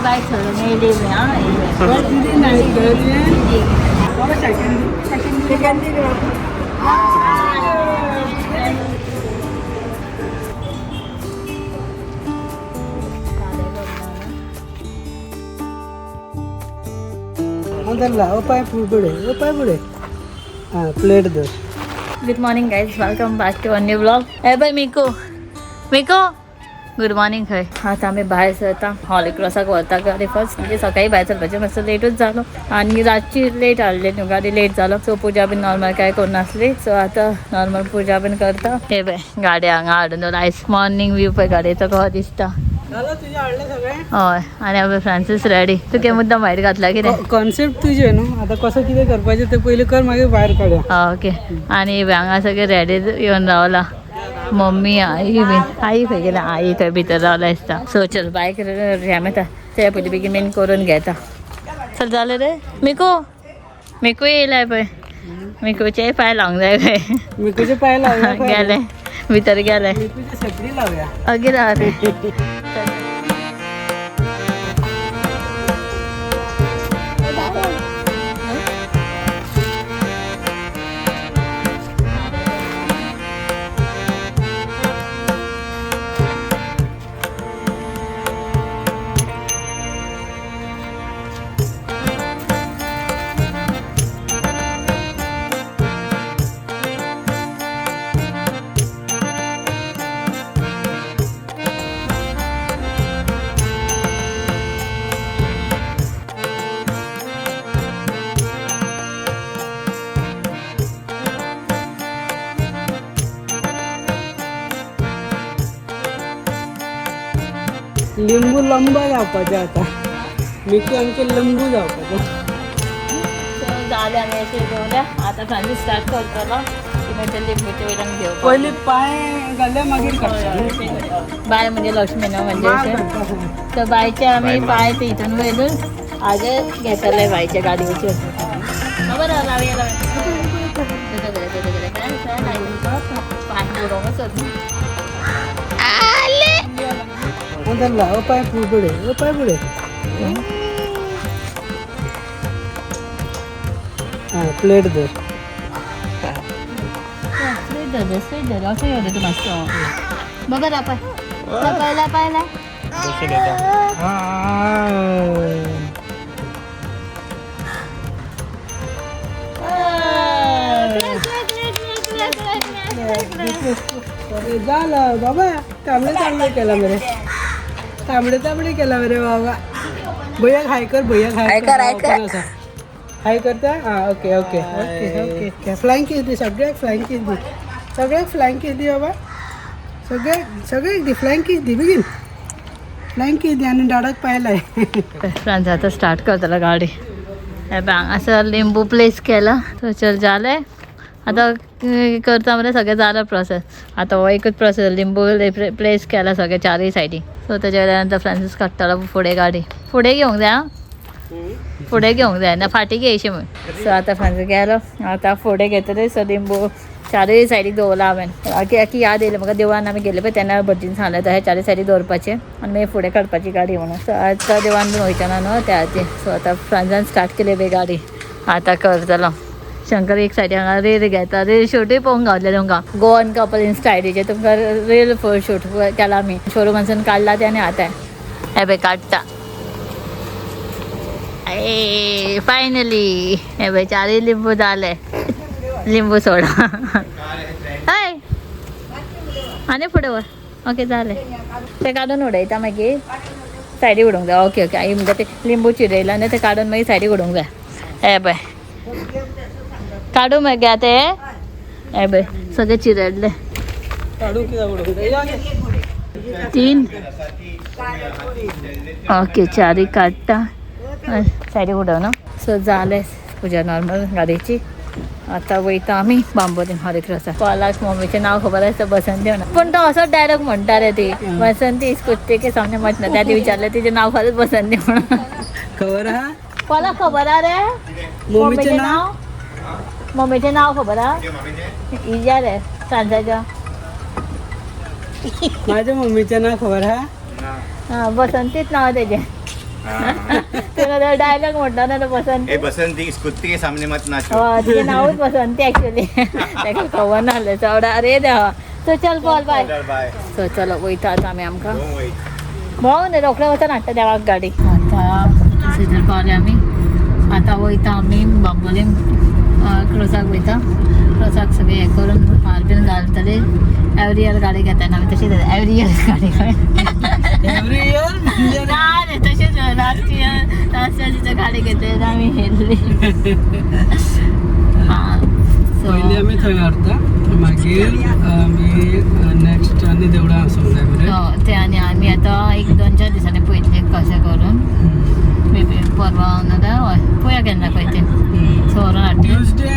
बायक सोडून येयली हां. धरला पाय पुढे, पाय पुढे. हां प्लेट धर. Good morning guys, welcome back to a new vlog. ए बाय मिको, मिको गुड मॉर्निंग. खंय आतां आमी भायर सरता, हॉली क्रॉसाक व्हरता गाडी फर्स्ट. म्हणजे सकाळी भायर सरपाचें मातसो लेटूच जालो आनी रातची लेट हाडली न्हू गाडी, लेट जालो. सो पुजा बीन नॉर्मल काय करूं नासली. सो आतां नॉर्मल पुजा बीन करता. हे पळय गाडी हांगा हाडून दवरला. आयज मॉर्निंग व्यू पळय गाडयेचो कसो दिसता. हय, आनी आमी फ्रांसीस रेडी. तुगे मुद्दाम भायर घातला कितें? कॉन्सेप्ट तुजें न्हू, आतां कसो कितें करपाचें तें पयलीं कर, मागीर भायर काडया. ओके. आनी हांगा सगळे रेडी येवन रावला. Mummy I been. आई खंय गेल्या? आई थंय भितर रावला दिसता. सो चल बायक रॅम येता ते पयलीं बेगीन बेगीन करून घेता. चल जालें रे. मिकू, मिकू येयलाय पळय. मिकूचेय पांय लावंक जाय खंय. मिकूचे पांय लावया. गेले भितर गेले. मिकूचे सगळी लावया. अगे रे. लिंबू लंबा जावपाचें आतां, मिकू आमचें लंबू जावपाचें. जालें आमी अशें दवरल्या. आतां फ्रांसीस स्टार्ट करतलो मागीर लिंबूचे वयल्यान घेवप. पयलीं पांय घाले मागीर काडटा. बाय म्हणजे लक्ष्मी न्हू, म्हणजे अशें. तर बायचे आमी पांय ते हितून वयलून आगे घेतले बायचे गाडयेचेर. खबर आहा लावया लावया. पांय बुडोवंक सोद. धरला पाय पुढे, पाय पुढे. हां प्लेट धर. स्ट्रेट धर, स्ट्रेट धर. असं येऊ तूं मातसो. बाबा रा पाय पायला पायला. झालं बाबा, तांबडे तांबडे केला मरे, तांबडे तांबडे केला मरे बाबा. भैया हाय कर, भैया हाय कर, हाय करता. हां okay okay okay okay. Flying kiss दी सगळ्याक, फ्लायंग किस दी सगळ्याक, फ्लायंग किस दी बाबा सगळ्याक, सगळ्याक दी फ्लायंग किस दी बेगीन, फ्लायंग किस दी आनी डाडाक पाय लाय. फ्रांस आतां स्टार्ट करतलो गाडी. हे पळय हांगासर लिंबू प्लेस केला. सो चल जालें आतां करता म्हळ्यार सगळें जालें प्रोसेस. आतां हो एकूच प्रोसेस, लिंबू प्लेस केला सगळें चारूय सायडी. सो तेज्या वयल्यान आतां फ्रांसीस काडटलो फुडें गाडी. फुडें घेवंक जाय आं, फुडें घेवंक जाय ना फाटीं घेयशी म्हूण. सो आतां फ्रांसीस गेलो, आतां फुडें घेतले. सो लिंबू चारूय सायडीक दवरला हांवें. आखी याद येयली म्हाका, देवळान आमी गेले पळय तेन्ना भटजीन सांगलें तशें चारूय सायडीक दवरपाचें आनी मागीर फुडें काडपाची गाडी म्हणून. सो आतां देवळान बीन वयचें ना न्हू त्या खातीर. सो आतां फ्रांसान स्टार्ट केली पळय गाडी. आतां करतलो शंकर एक सायडी हांगा रील घेता. रील शूटूय पळोवंक गावतलें तुमकां. गोवन कपल इन्स्टा आयडीचेर तुमकां रील शूट केला आमी. शोरूमानसून काडला तें आनी आतां हे पळय काडटा. ए फायनली हे पळय चारूय लिंबू जाले. लिंबू सोडा हय आनी फुडें व्हर. ओके जालें, तें काडून उडयता मागीर सायडीक उडोवंक जाय. ओके ओके, आई म्हणटा ते लिंबू चिरयला न्ही तें काडून मागीर सायडीक उडोवंक जाय. हे पळय काडू मागीर आतां. हे पळय सगळें चिरडलें. तीन ओके चारूय काडटा सायडीक उडोव न्हू. सो जालें पुजा नॉर्मल गाडयेची. आतां वयता आमी बांबोलीम हॉली क्रॉसाक. कोलाक मम्मीचें नांव खबर आसता बसंती म्हणून, पूण तो असोच डायलॉग म्हणटा रे ती बसंती इस कुत्ते के सामने मत ना. त्या विचारलें तिचें नांव खरेंच बसंती म्हणून. खबर आहा कोलाक खबर आहा रे मम्मीचें नांव? मम्मीचें नांव खबर आहा? इजा रे सांजाच्या. माझ्या मम्मीचें नांव खबर आहा? हां, बसंतीच नांव तेजें. तुका डायलॉग म्हणटा ना तो बसंती. ए बसंती, इस कुत्ती के सामने मत नाचो. हय, तुजें नांवूच बसंती एक्चुअली. ताका खबर नासलें चड. अरे देवा. सो चल बोल, बाय. चल बाय. सो चलो वयता आतां आमी आमकां. Don't wait. भोंव न्ही, रोखडे वचून हाडटा देवाक गाडी. आतां थंयसर पावले आमी. आतां वयता आमी बांबोलीम क्रोसाक वयता. क्रोसाक सगळें हें करून हार बीन घालतले. एवरी इयर गाडी घेता आमी, तशीच एवरी इयर गाडी. एव्हरी इयर म्हणजे? ना रे, तशेंच लास्ट इयर, लास्ट इयर तिथं गाडी घेतली आमी हेरली. हां. पयलीं सो आमी थंय व्हरता, मागीर आमी नेक्स्ट आनी देवळां वचूंक जाय मरे. ते आनी आमी आतां एक दोन चार दिसांनी पळयतले कशें करून. मे बी परवा नाजाल्यार हय, पळोवया केन्ना पळय तें. सो व्हरोन हाडटले. ट्युजडे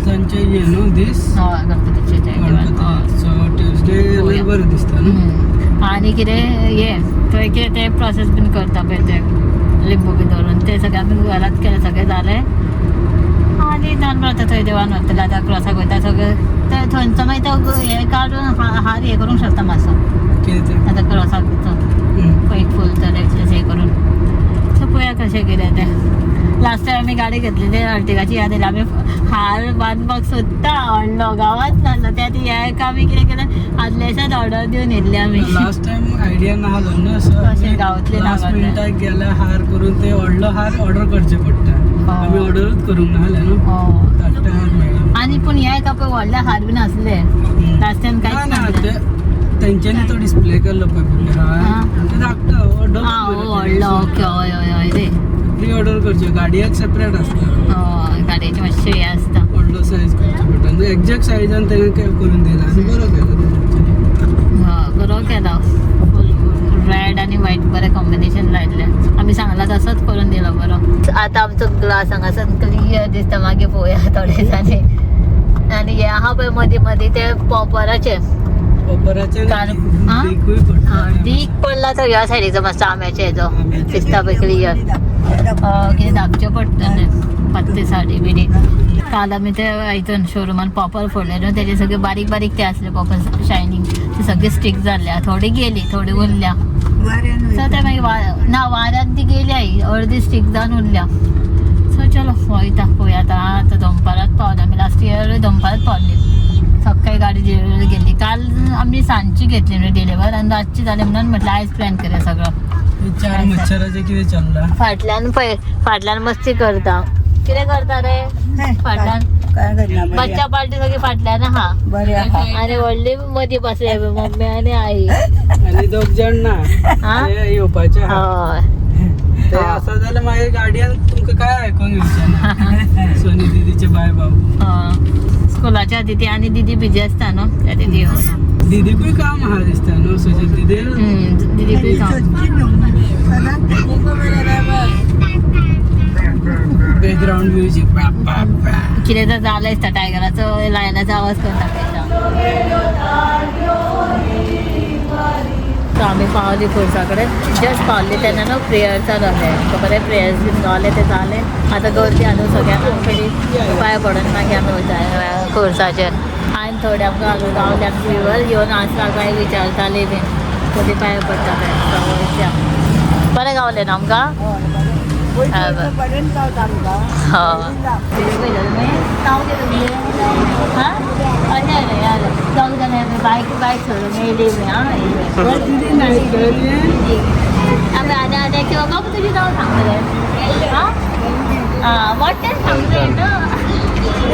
तांचे हे न्हू दीस. हय, गणपतीचे ते. गणपती. सो ट्युजडे पळोवया. बरें दिसता न्हू. आनी कितें हे थंय कितें ते प्रोसेस बीन करता पळय, ते लिंबू बी दवरून ते सगळें आमी घरात केलें, सगळें जालें आनी दनपार आतां थंय देवान व्हरतले. आतां क्रॉसाक वयता सगळें ते थंयचो मागीर तो हें काडून हार हें करूंक शकता मातसो. कितें तें? आतां क्रॉसाक तो पळय फूल तर हें करून. सो पळया कशें कितें तें. लास्ट टायम आमी गाडी घेतलेली अर्टिगाची याद येयली. आमी हार बांदपाक सोदता व्हडलो गांवांत नासलो त्या ती हेका आमी कितें केलें, आदल्या दिसाच ऑर्डर दिवन येयल्ली आमी. लास्ट टायम आयडिया नासलो न्हू सो कशें गांवतले ना लास्ट गावतले. मिनटाक गेल्या हार करून ते व्हडलो हार ऑर्डर करचे पडटा. हय. आमी ऑर्डरूच करूंक नासले न्हू. हय. धाकटे हार मेळ्ळा. आनी पूण ह्या एका पळय व्हडले हार बीन आसले लास्ट टायम ना कांयच ना, नासलें. ते तेंच्यांनी तो डिस्प्ले केल्लो पळय पयलीं हा. हार ते धाकटो आं डबल. व्हडलो, ओके, हय हय हय रे. प्री ऑर्डर करच्यो गाडयेक सेपरेट आसता. हय, गाडयेचे मातशें हें आसता. व्हडलो सायज करचो पडटा. एक्झॅक्ट सायजान तेणें करून दिला आनी बरो केलो तेणें actually. हय, बरो केला. फूल रेड आनी व्हायट बरें कॉम्बिनेशन लायल्लें. आमी सांगलां तसोच करून दिलो बरो. आतां आमचो ग्लास हांगासर क्लियर दिसता. मागीर पळोवया थोडे दिसांनी. आनी हें आहा पळय मदीं मदीं ते पॉपराचे. कोपराचे. हा? देखूय पडटा. दीक पडला तर ह्या सायडीचो मातसो आंब्याचे हेजो आंब्याचे. दिसता पळय क्लियर. कितें धापचें पडटलें पात्ते साडी बिडी. काल आमी ते हितून शोरुमान पॉपर फोडले न्हू, तेजे सगळे बारीक बारीक ते आसले पॉपर शायनींग, ते सगळे स्टीक जाल्ले. थोडी गेली, थोडी उरल्या. सो ते मागीर ना वाऱ्यान ती गेली आई, अर्दी स्टीक जावन उरल्या. सो चलो वयता पळोवया. आतां आतां दनपारात पावले आमी. लास्ट इयर दनपारात पावली, सकाळी गाडी डिलिव्हरी गेली. काल आमी सांजची घेतली न्हू डिलिव्हर आनी रातची जाली म्हणून म्हटलं आयज प्लॅन करया सगळं. हे चार मच्छराचे कितें चल्ला? फाटल्यान पळय, फाटल्यान मस्ती करता. कितें करता रे फाटल्यान? काय करना? बच्चा पार्टी सगळी फाटल्यान आहा. बरे आहा. आनी व्हडली मदीं बसले मम्मी आनी आई. आनी दोग जाण ना. हा? ते येवपाचे आहा. हय. ते आसा जाल्यार मागीर गाडयेन तुमकां काय आयकूंक येवचें ना सोनी दिदीचे बाय बाबू. हय. स्कुलाच्या दिदी आनी दिदी बिजी आसता न्हू त्या दिदी येवन. दिदीकूय काम आहा दिसता न्हू सजे दिदी. दिदीकूय काम. Background music. कितें तर जालें दिसता, टायगराचो लायनाचो आवाज करून दाखयता. सो आमी पावली खुर्सा कडेन, जस्ट पावली तेन्ना न्हू प्रेयर चालू आसलें. बरें प्रेयर्स बीन गावले ते जालें. आतां गर्दी आहा न्हू सगळ्यांक, पयलीं पांय पडून मागीर आमी वयता खुर्साचेर. आनी थोडे आमकां हांगा गावले आमचे व्यूवर येवन आसा काय विचारताले बीन कधी पांय पडटा ते. सो वयता. बरें गावलें न्हू आमकां? पर्यंत गावता आमकां. हय. नांव कितें तुमचें? हां, अशें रे यार, दोग जाण बायक बायक सोडून येयली मी. आं, येयली. दिदी नाही कळ्ळें. आमी आनी आनी किंवा बाबू तुजें नांव सांग मरे. आं आं, मोठ्यान सांगलें न्हू.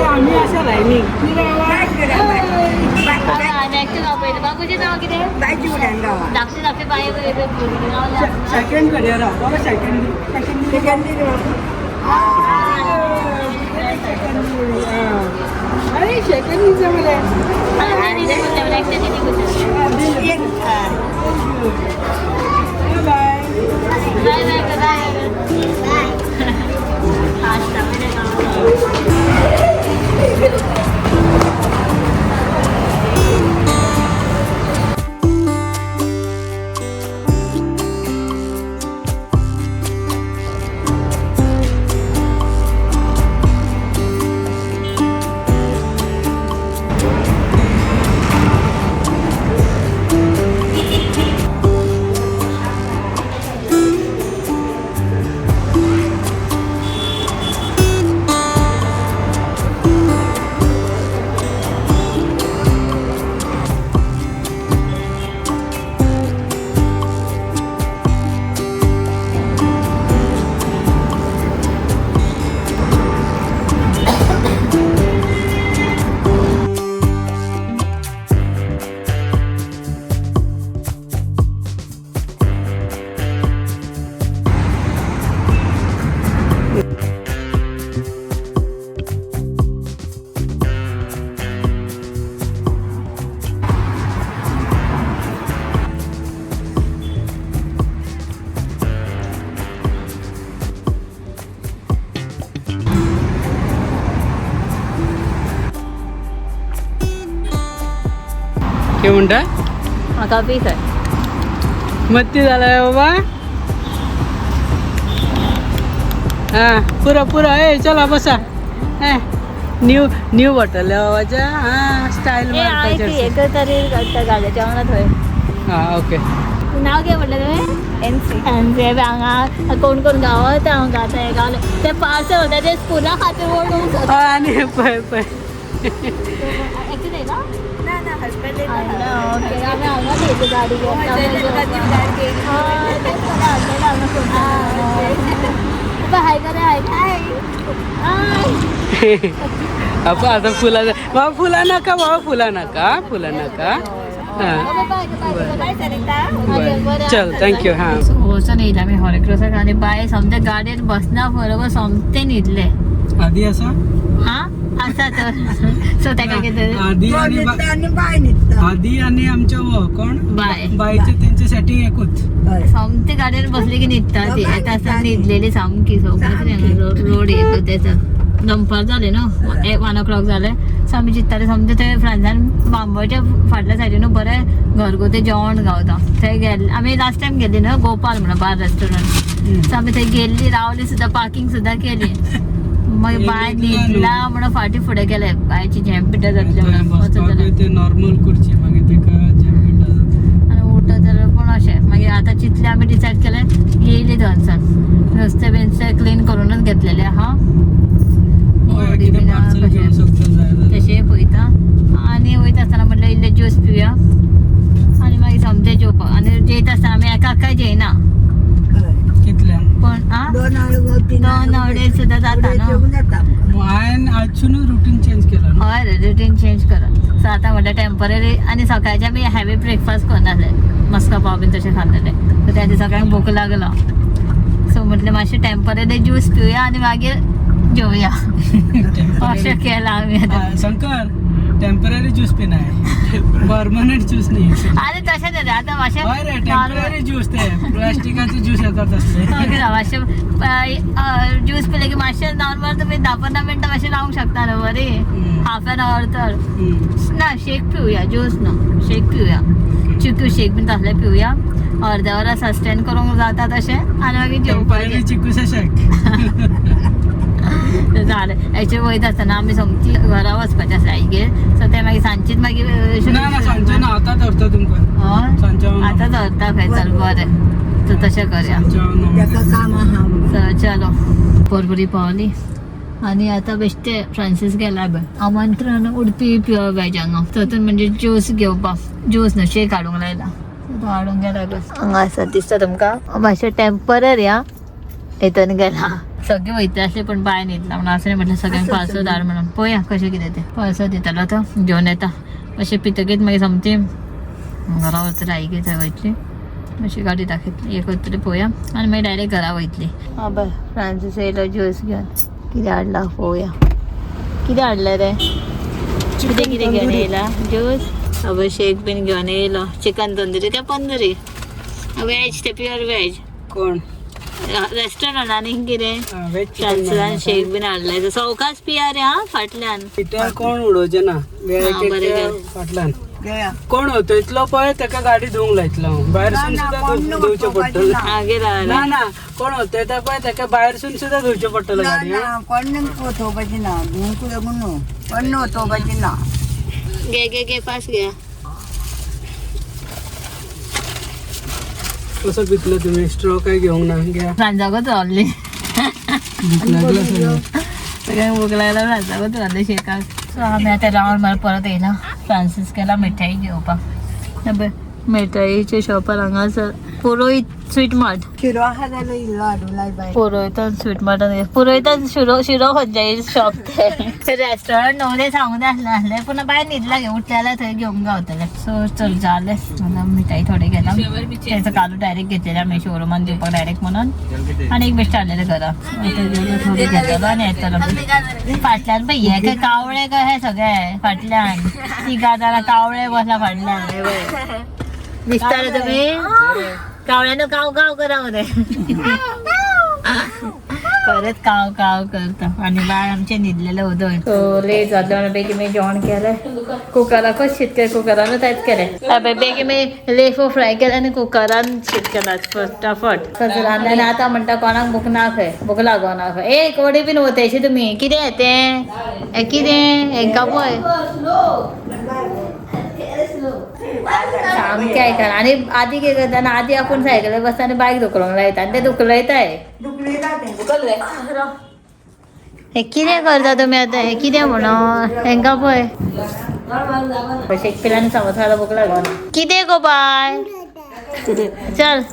आमी आसा लायनीक. आमी आनी एकटें गावपा. बाबूचें नांव कितें? धाकटे धाकटे बाये भुरगीं गावल्या. सेकंड करियर बाबा, सेकंड सेकंड. अरे सेकंड जमले. दिदी कुठे एकटें दिदी कुठे. Bye. Bye bye bye. Okay म्हणटा म्हाका बी जाय. मत्ती जालाय बाबा. हा पुरो पुरो. ए चला बसा. ए न्यू न्यू बॉटल बाबाच्या. हा स्टायल ए हांव एक मारपाचें. एक तरी घालता घाल्याच्या वांगडा थंय. हा ओके. नाव कितें म्हटलें तुवें? एनसी. एनसी. हांगा कोण कोण गांवात हांव गाता हे गावले ते पार्सल होता ते स्कुला खातीर म्हणून. हय आनी पळय पळय. एक्चुअली येयला? ना ना, हजबंड. ओके, आमी हांगाच येयली गाडी घेवन. हय, तेच म्हणलें, हजबंड हांगा सोडटा. हाय करे, हाय हाय हाय. आपण आता फुला बाबा, फुला नका बाबा, फुला नका, फुला नका. हा बरं चल, thank you. हा. वचून येयला आमी हॉलीक्रॉसाक आनी बाय सोमते गाडयेर बसना बरोबर सोमते न्हिदले. आदी असा हा आसा तर सो ताका कितें आदी आणि आनी बाय न्हिदता. आदी आणि आमच्या हो, कोण बाय. बायचे त्यांचे सेटिंग एकूच. हय. सोमते गाडयेर बसली की न्हिदता ती. येता आसतना न्हिदलेली सामकी. सोमते रोड येतो तेचा दनपार जाले न्हू, 1 o'clock जाले. सो आमी चिंत्ताले सोमते थंय फ्रांसान बांबोळच्या फाटल्या सायडीन न्हू बरें घरगुती जेवण गावता थंय गेल्ले आमी. लास्ट टायम गेल्ली न्हू गोपाल म्हणून बार रेस्टॉरंट. सो आमी थंय गेल्ली, रावली सुद्दां, पार्किंग सुद्दां केली. मागीर बाय न्हिदला म्हणून फाटीं फुडें गेले. बायची झेम पिड्ड्यार जातली म्हणून वचत जाल्यार. ते नॉर्मल खुर्ची मागीर तेका जेम पिड्ड्यार जाता. आनी उठत जाल्यार पूण अशें मागीर आतां चिंतलें आमी, डिसायड केलें, येयली थंयसान नुस्तें बिस्तें क्लीन करूनच घेतलेलें आहा. हय, कितें पार्सल घेवंक शकता जाय जाल्यार. तशें पळयता आनी वयता आसतना म्हटलें इल्लें ज्यूस पिवया आनी मागीर सोमतें जेवपाक. आनी जेयता आसतना आमी एकाक काय जेयना. हय. कितल्यांक? पूण आ दोन आडवो तीन. दोन अडेच सुद्दां जाता न्हू. जेवून जाता आमकां. मग हांवें आजसूनच रुटीन चेंज केला न्हू. हय रे, रुटीन चेंज करा. सो आतां म्हटल्यार टेंपररी. आनी सकाळचें आमी हेवी ब्रेकफास्ट करनासले, मस्का पाव बीन तशें खाल्लेले. सो त्या दिसा सगळ्यांक भूक लागलो. सो म्हटलें मातशें टेंपररी ज्यूस पिवया आनी मागीर जेवया अशें केलां आमी आतां. हा, शंकर, टेम्पररी ज्यूस पिना आहे, परमनंट ज्यूस नाही. आनी तशें न्ही रे आतां मातशें हय रे, नॉर्मल. टेम्पररी ज्यूस ते प्लास्टिकाचे ज्यूस येतात तसले. ओके, मातशें ज्यूस पिले की मातशें नॉर्मल तुमी 10-15 मिनटां मातशें रावंक शकता न्हू बरी. हाफ एन our तर. ना, शेक पिवया, ज्यूस ना, शेक पिवया. चिकू शेक बीन तसलें पिवया, अर्द्या वरां सस्टेन करूंक जाता तशें आनी मागीर टेम्पररी जेवपाचें. चिकूचा शेक. जालें. एक्चुअली वयता आसतना आमी सोमती घरा वचपाचें आसलें आईगेर. सो तें मागीर सांजचीच मागीर ना ना, सांजचे ना, आतां धरता तुमकां. हय. सांजचे हांव आतां धरता खंय. चल बरें, तर तशें करया. सांजचे हांव णव. ताका काम आहा. तर चलो, पोरबरी पावली आनी आतां बेश्टे फ्रांसीस गेला पळय आमंत्रण उडपी प्युअर वेज हांगा. तातूंत म्हणजे ज्यूस घेवपाक, ज्यूस न्हू, शेक हाडूंक लायला. तो हाडूंक गेला पळय हांगा आसा, दिसता तुमकां. मातशें टेंपररी आं हेतून गेला. सगळे वयतले आसले पण बाय न्हिदला म्हणून असं म्हटलं सगळ्यांक पार्सल धाड म्हणून. पळोवया कशें कितें तें. पार्सल दितलो तो घेवन येता. अशें पितकीच मागीर सोमती घरा वतले, आईगेर थंय वयतली. मातशी गाडी दाखयतली, एक वतली पळोवया आनी मागीर डायरेक्ट घरा वयतली. हा बरें, फ्रांसीस येयलो ज्यूस घेवन. कितें हाडला पळोवया. कितें हाडलें रे? कितें कितें घेवन येयला? ज्यूस अबय, शेक बीन घेवन येयलो. चिकन तंदुरी काय पंदुरी? वेज ते, प्युअर वेज. कोण? रेस्टॉरंट आनी कितें. वेज. फ्रांसिसान शेक बीन हाडलाय. सवकास पिया रे हा फाटल्यान. पिटर कोण उडोवचें ना. हा, बरें केलें. फाटल्यान गया. कोण होतो इतलो पळय ताका गाडी धुवंक लायतलो हांव. भायरसून ना, सुद्दां कोण धुवचें वचोवपाचें पडटलें. ना. मागीर ना ना, कोण होतो पळय ताका भायरसून सुद्दां धुवचें पडटलें ना गाडी. हा. ना, कोण वचोवपाचें ना, धुवंक लागून न्हू, कोण वचोवपाचें ना. घे घे घे, फास्ट घे. कसो पितलो तुम्ही? स्ट्रॉ काय घेवंक ना, घ्या. फ्रांसाकूच रावली. भूक लागला सगळं. सगळ्यांक भूक लागला, फ्रांसाकूच रावले शेकाक. सो आमी आतां रावंड मार परत येयला. फ्रांसीस गेला मिठाई घेवपाक. हे पळय मिठाईच्या शॉपार हांगासर पुरोहीत स्वीट मार्ट. शिरो आहा जाल्यार इल्लो हाडूं लाय बाय. पुरोहितान स्वीट मार्टान पुरोहितान शिरो शिरो खंयच्या शॉप ते रेस्टॉरंट न्हू ते सांगून आसलें आसलें पूण बाय न्हिदला गे, उठले जाल्यार थंय घेवंक गावतलें. सो चल जालें, आतां मिठाई थोडे घेता. तेचो कालू डायरेक्ट घेतलेले आमी शोरुमान दिवपाक डायरेक्ट म्हणून आनी एक बेश्टे हाडलेले घरा. आतां गेलो थोडे घेतलो आनी येतलो. फाटल्यान पळय हे काय कावळे काय हे सगळे फाटल्यान तिगा जाणां कावळे बसला फाटल्यान. हे पळय दिसता रे तुमी कावळ्यानं काव काव करा मरे. परत काव काव करता आणि बाळ आमचे न्हिदलेलं होतं. सो लेट जातलं म्हणून बेगीन मी जेवण केलें. कुकराकच शीत केलें, कुकरानूच तेंच केलें. बेगीन मी लेफो फ्राय केले आनी कुकरान शीत केलां फटाफट. तशें रांदलें आनी आतां म्हणटा कोणाक भूक ना खंय, भूक लागना खंय. ए कोडे बीन वतयशे तुमी, कितें तें हें कितें हेंकां पळय सामकें आयकना. आनी आदी कितें करता आनी आदी आपूण सायकलीर बसता आनी बायक धुकलूंक लायता आनी ते धुकलयताय. हे कितें करता तुमी आतां, हें कितें म्हणून हेंकां पळय. शेक पिल्यान समोसा खायला भूक लागना. कितें गो बाय, चल.